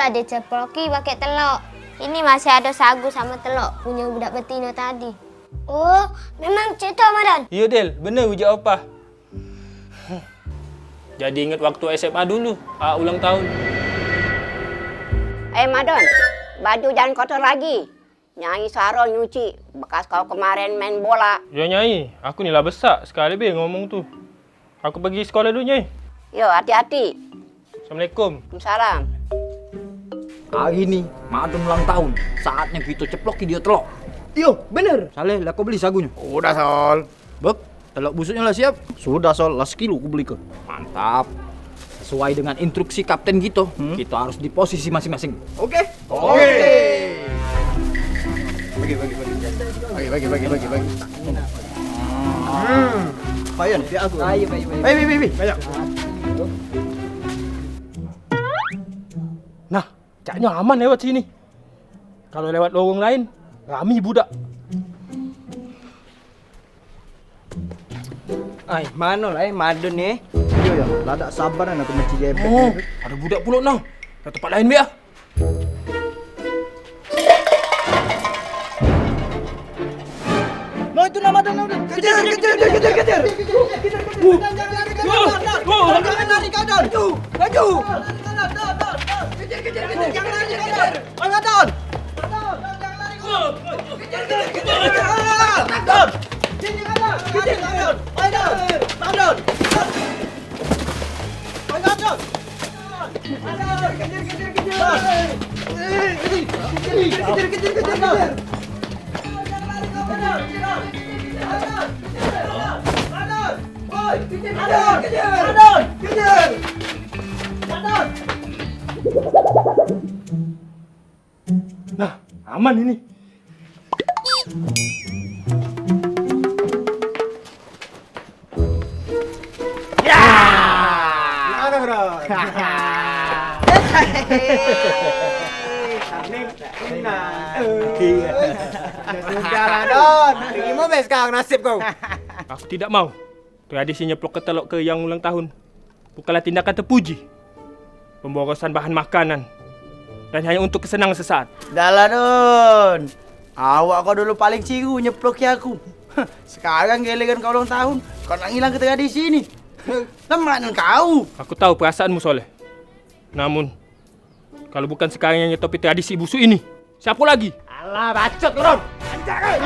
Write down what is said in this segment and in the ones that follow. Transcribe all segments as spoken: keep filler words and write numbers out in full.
Diceploki pakai telok. Ini masih ada sagu sama telok punya budak betino tadi. Oh, memang cak tu, Madan. Iyo, Del, bener ujar opah. Jadi inget waktu S M A dulu, a, ulang tahun. Eh, Madon, baju jangan kotor lagi. Nyai Saro nyuci bekas kau kemaren main bola. Yo, Nyai, aku ni lah besak, sekali be ngomong tu. Aku pergi sekolah dulu, Nyai. Yo, hati-hati. Assalamualaikum. Waalaikumsalam. Hari ni, Madon ulang tahun. Saatnyo kito ceploki dio telok. Iyo, bener. Saleh, lah kau beli sagunyo? Udah, Sol. Bek, telok busuknyo lah siap? Sudah, Sol. Lah sekilo ku beli ke. Mantap. Sesuai dengan instruksi kapten kito, hmm, kito harus di posisi masing-masing. Oke? Oke. Bagi, bagi, bagi. Bagi, bagi, bagi, bagi, bagi. Hmm. Payan, biar aku. Ayo, ayo, ayo. Ayo, ayo, ayo, ayo. Banyak. Nah, caknyo aman lewat sini. Kalau lewat lorong lain, rami budak. Ai, mano lah, eh, Madon ni, eh. Yo, yo, lah dak sabar nian aku menci jebek. Oh, ni. Ada budak pulo nah. Ke tempat lain be ah. Nah, itu nah Madon, Madon. Kejar, kejar, kejar, kejar, kejar. Jangan lari, Madon. Jangan lari, Madon. Maju, maju. Kejar, kejar, kejar, kejar. Jangan lari, Madon. Ayo, Don! Don! Kejar, kejar, kejar, kejar! Don! Kejar, Don! Ayo, Don! Ayo, Don! Ayo, Don! Ayo, Don! Kejar, kejar, kejar! Kejar, kejar, kejar, kejar! Ayo, Don! Woi, kejar, kejar! Ayo, Don! Kejar! Ayo, Don! Nah, aman ini. Ya! Gimana, Bro? Iya. Sudah lah, Don. Terima be sekarang nasib kau. Aku tidak mau. Tradisi nyeplok ke telok ke yang ulang tahun bukanlah tindakan terpuji. Pemborosan bahan makanan dan hanya untuk kesenangan sesaat. Dahlah, Don. Awak kau dulu paling ciru nyeploki aku. Sekarang giliran kau ulang tahun, kau nak ngilangke tradisi ni. Lemak nian kau. Aku tahu perasaanmu, Soleh. Namun, kalu bukan sekarang yang nyetopi tradisi busuk ini, siapo lagi? Alah, bacot kau, Don. Anjak, eh.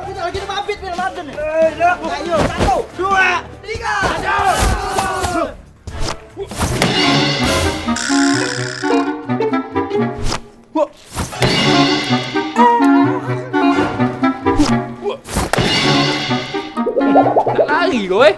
Kita lagi mabit, Bil, Madon ni. Ayo, satu, dua, tiga. Nak lari kau, eh?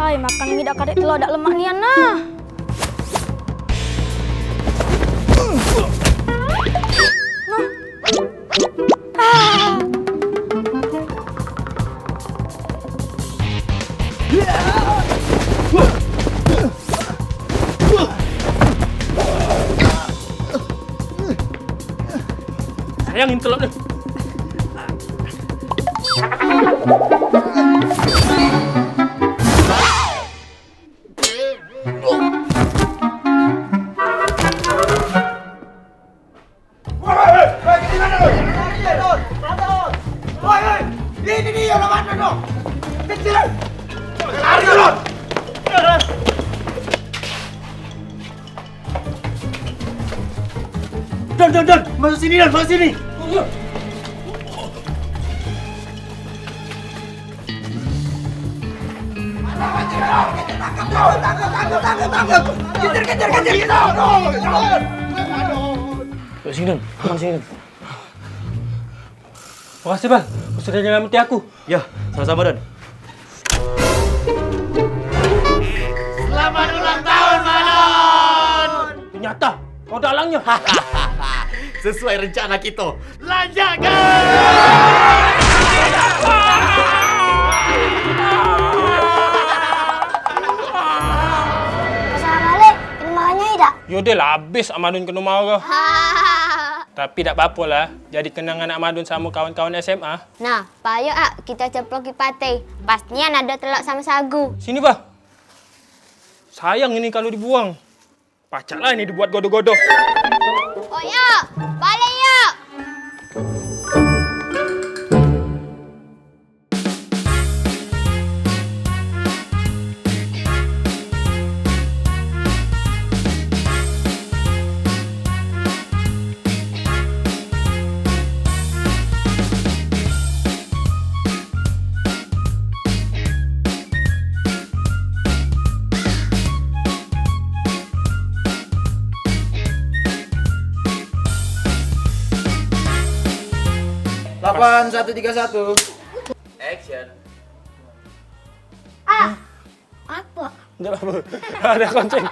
Ai, makan mi dak katek telok, dak lemak nian nah. Nah. Ah. Sayang ini telok ni. Don, Don, Don, masuk sini, Don, masuk sini. Kejar, kejar, kejar, kejar. Yuk, sini, Don. Aman sini, Don. Makasih, Bang. Kau sudah nyelameti aku. Ya, sama-sama, Don. Selamat ulang tahun, Manon! Ternyata kau dalangnya. Sesuai rencana kita. Lanjutkan! Masalah balik, kena marahnya idak? Yo, Del, habis Amadun kena marah. Tapi dak apa-apa lah, jadi kenang anak Madun sama kawan-kawan S M A. Nah, payo, Ak, kita ceploki pate. Pas nian ado telok samo sagu. Sini, bah. Sayang ini kalau dibuang. Pacak lah ini dibuat godo-godo. Oh, yo, balik, yo. Delapan, satu, tiga, satu. Action. Ah. Apa? Ndak apa. Ada konceng.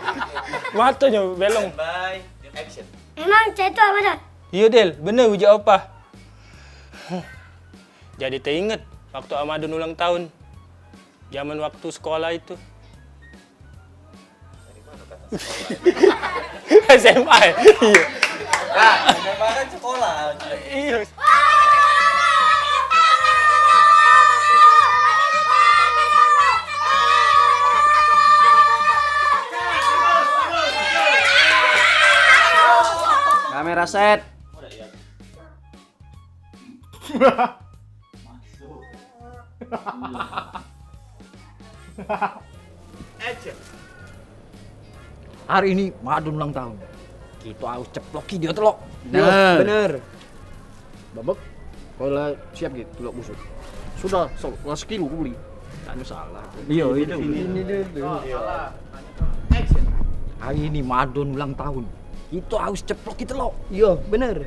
Matonyo belong. Standby. Action. Emang cak itu apa, Don? Iyo, Del, bener ujar opah. Jadi teinget waktu Amadun ulang tahun. Zaman waktu sekolah itu. S M A ya? Iyo. Nah, kemarin sekolah. Iyo. Kamera set. Hari ini Madun ulang tahun. Kito harus ceploki dio telok. Nah, bener. Babek, kau lah siap gitu, telok busuk. Sudah, so, lah sekilo ku beli. Tak ada salah. Iyo, itu. Ini dulu. Hari ini Madon ulang tahun. Kito harus ceploki telok. Iyo, bener.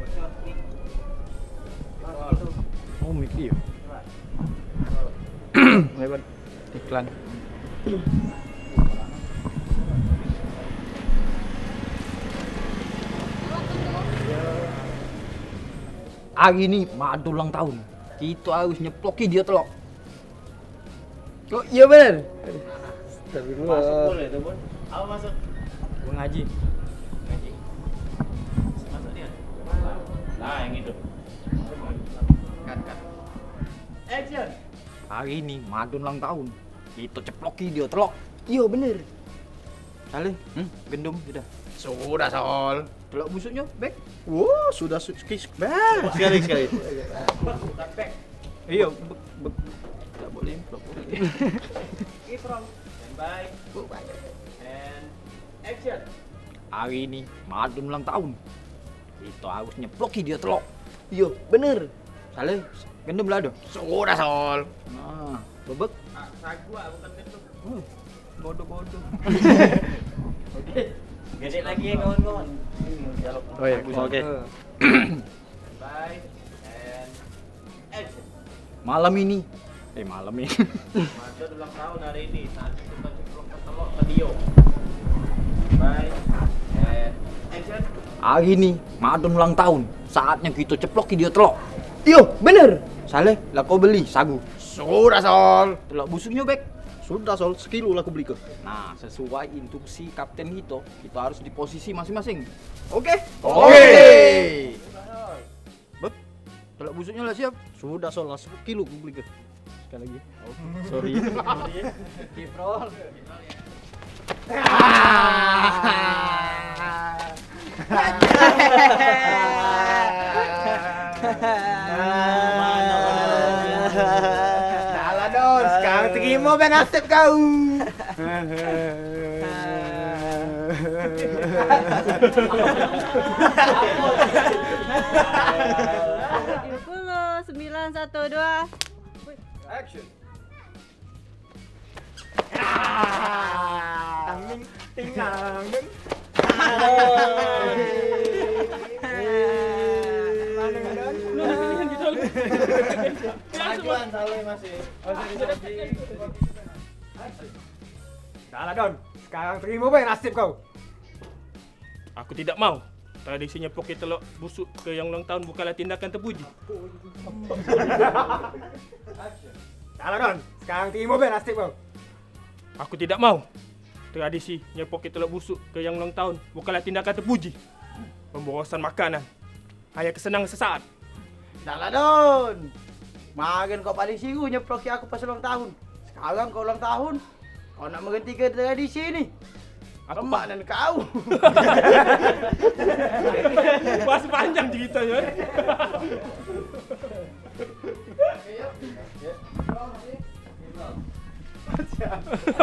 Oh, mik iyo. Lewat iklan. Hari ini Madon ulang tahun. Kito harus nyeploki dio telok. Oh, iyo bener. Astagfirullah. Masuk boleh tu, Bun. Apa masuk? Gua ngaji. Ngaji. Masuk dia. Nah, yang itu. Cut, cut. Action. Hari ini Madon ulang tahun. Kito ceploki dio telok. Iyo, bener. Saleh, hmm? Gendum sudah. Sudah, Sol. Telok busuknyo, Bek. Wow, sudah su- skis. Bah. Sekali, sekali. Iyo, bek, bek. Tak boleh, tak boleh. Standby. And action. Hari ini Madon ulang tahun. Kito harus nyeploki dio telok. Iyo, bener. Saleh, gendum lah tu. Sudah, Sol. Nah, bebek. Ah, sagu ah, bukan gendum. Hmm, bodoh-bodoh. Oke. Gedek lagi ya, kawan-kawan. Oh iya, oke. Bye. And action. Malam ini, eh, malam ini. Madon ulang tahun hari ini. Saatnya kita ceplok ke telok ke dio. Bye. And action. Hari ini Madon ulang tahun. Saatnya kito ceploki dio telok. Iyo, bener. Saleh, lah kau beli sagu. Sudah, Sol. Telok busuknyo, Bek. Sudah, Sol. Sekilo lah ku beli ke. Nah, sesuai instruksi kapten kito, kito harus di posisi masing-masing. Oke? Oke. Bek, telok busuknyo lah siap? Sudah, Sol, lah sekilo ku beli ke. Sekali lagi. Oh, sorry. Kiprol. Alah, Don, sekarang terima be nasib kau. Sepuluh, sembilan, satu, dua. Action. Tang, ting, tang, ting. Majuan, salah masih. Action. Salah, Don. Sekarang terima be nasib kau. Aku tidak mau. Tradisi nyepoki telok busuk ke yang ulang tahun bukanlah tindakan terpuji. Salah, Don. Sekarang terima be nasib kau. Aku tidak mau. Tradisi nyepoki telok busuk ke yang ulang tahun bukanlah tindakan terpuji. Pemborosan makanan hanya kesenangan sesaat. Dah lah, Don. Kemarin kau paling siru nyeploki aku pas ulang tahun. Sekarang kau ulang tahun, kau nak menghentike tradisi ni. Aku lemak pa- nan kau. Pas panjang ceritanya, eh.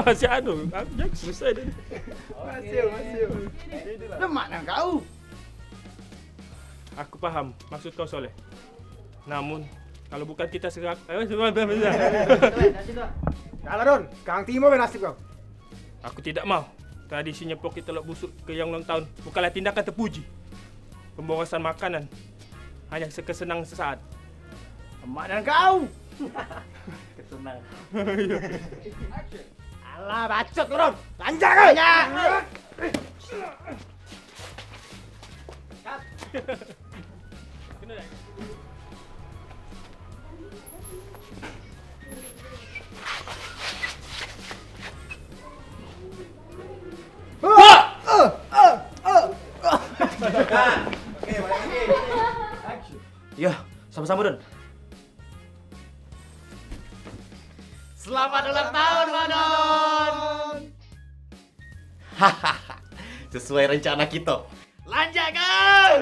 Masih anu, aku jangan selesai tadi. Masih, masih. Lemak nan kau. Aku paham maksud kau, Soleh. Namun, kalau bukan kita serak, eh, sebentar, sebentar. Alah, Don, sekarang terima be nasib kau. Aku tidak mau. Tradisi nyepoki telok busuk ke yang ulang tahun bukanlah tindakan terpuji. Pemborosan makanan hanya kesenangan sesaat. Lemak nan kau. Kesenangan. Alah, bacot kau, Don. Lanjak kau. Lanjak. Yo, samo-samo, Don. Selamat ulang tahun, Manon. Sesuai rencana kita. Lanjak kau.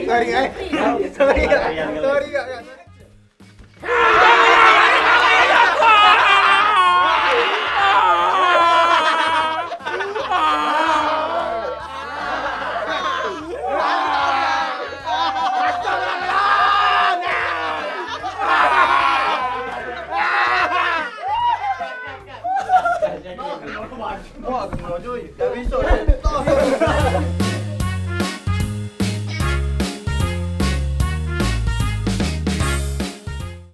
Sorry, eh. Sorry, Kak. Sorry, Kak. Wah, kena cuy. Dah besok.